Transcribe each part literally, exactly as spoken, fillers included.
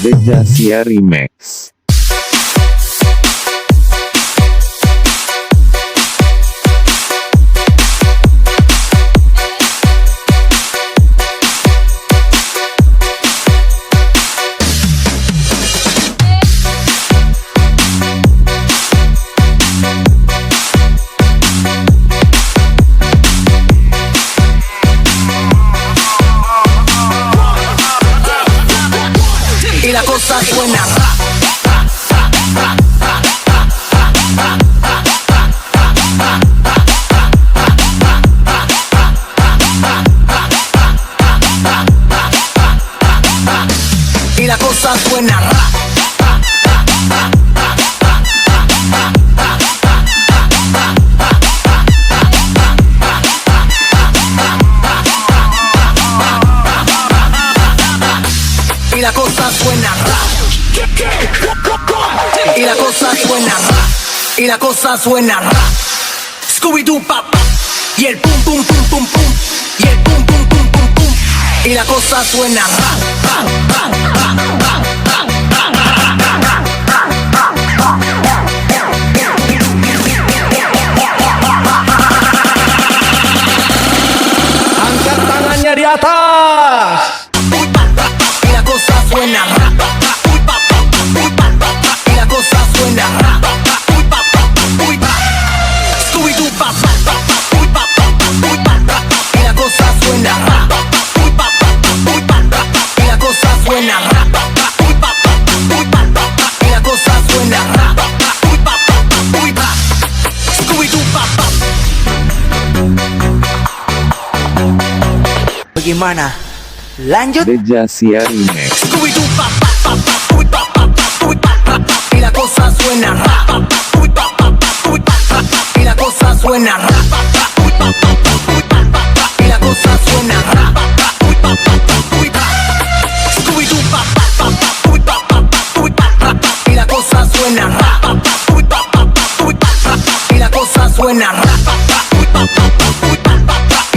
Deja Sia Remix. Y la cosa suena. Y la cosa suena. Y la cosa suena. Y la cosa suena. Y la cosa suena. Scooby-Doo pap pap. Y el pum pum pum pum pum. Y el pum pum pum pum pum. Y la cosa suena. Angkat tangannya di atas. Y la cosa suena. Y la cosa suena. Scooby-Doo pap pap. Y la cosa suena. Y la cosa suena. Y la cosa suena. Scooby-Doo pap pap. Bagaimana? Lanjut. Deja Sia Remix. Y la cosa suena. Y la cosa suena. Y la cosa suena. Y la cosa suena.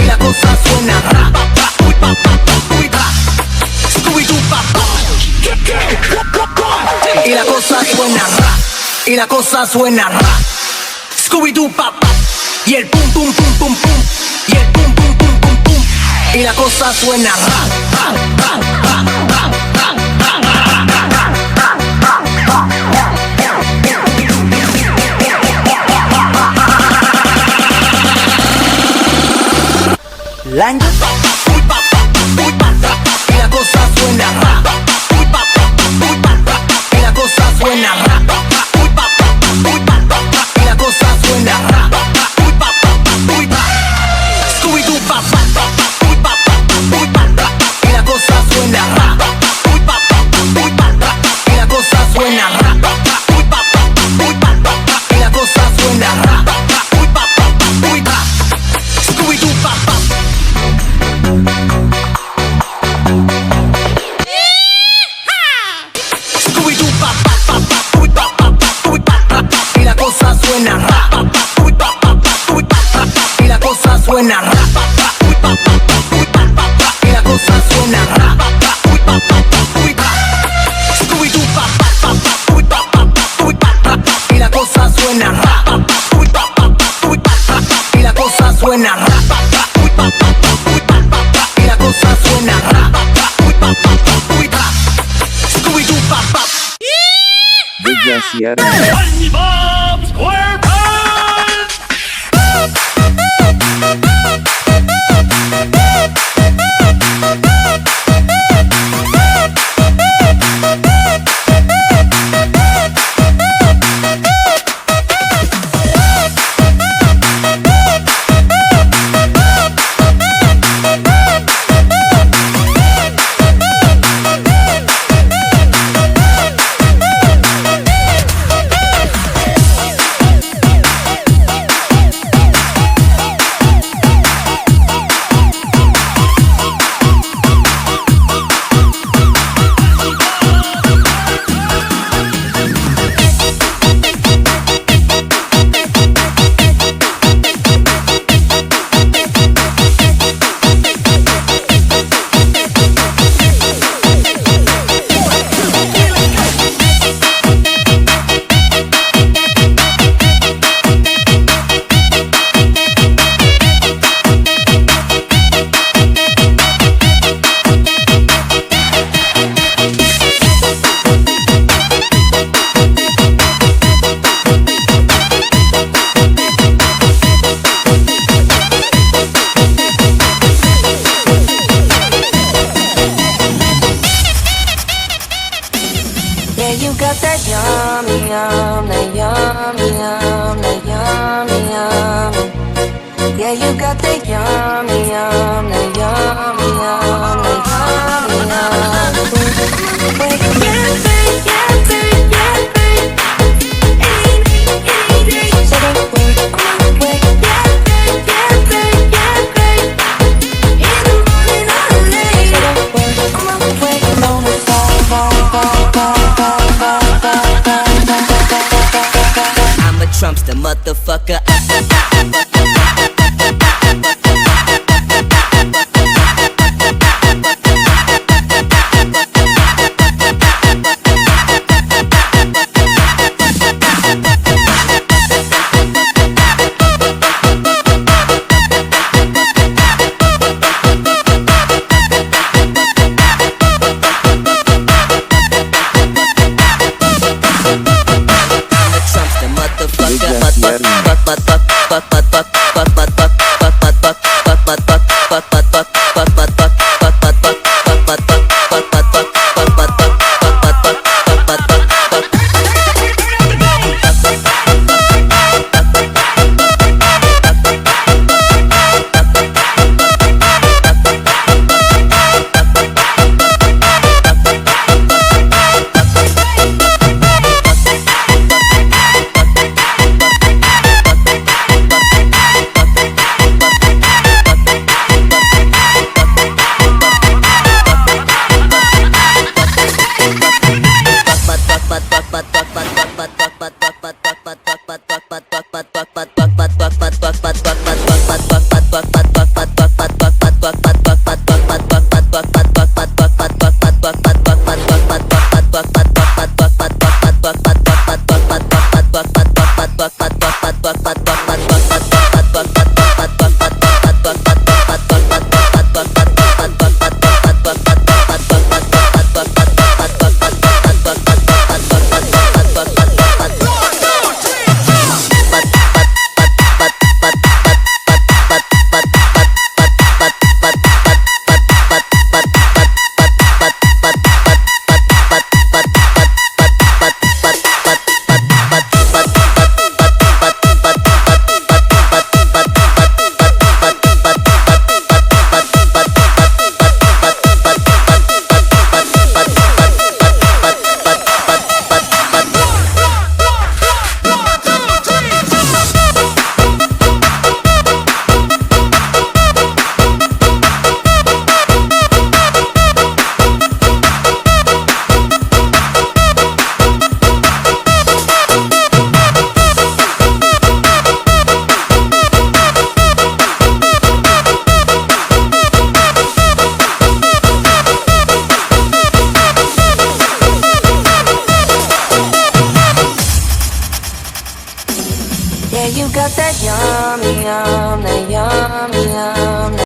Y la cosa suena. Scooby-Doo pap pap. Y la cosa suena. Y la cosa suena. Scooby-Doo pap pap. Y el pum pum pum pum pum. Y el pum pum pum pum pum. Y la cosa suena. Lanjut. Y la cosa suena. Y la cosa suena. Y la cosa suena. Scooby-Doo pap pap. Y la cosa suena. Y la cosa suena. Y la cosa suena. Scooby-Doo pap pap. Scooby-Doo pap pap pap pap, uy pap pap pap, uy pap pap pap, y la cosa suena. Pap pap pap, uy pap pap pap, uy pap pap pap, y la cosa suena. Pap pap pap, uy pap pap pap, uy pap pap pap, y la cosa suena. Pap pap pap, uy pap pap pap, uy pap. Scooby-Doo pap pap pap pap, uy pap pap pap pap, uy pap pap pap, y la cosa suena. Pap pap pap, uy pap pap pap, uy pap pap pap, y la cosa suena. Pap pap pap, uy pap pap pap, uy pap pap pap, y la cosa suena. Pap pap pap, uy pap pap pap, uy pap. Scooby-Doo pap pap. Deja Sia. You got that yummy yum, that yummy yum, that yummy yum. Yeah, you got that yummy yum, that yummy yum,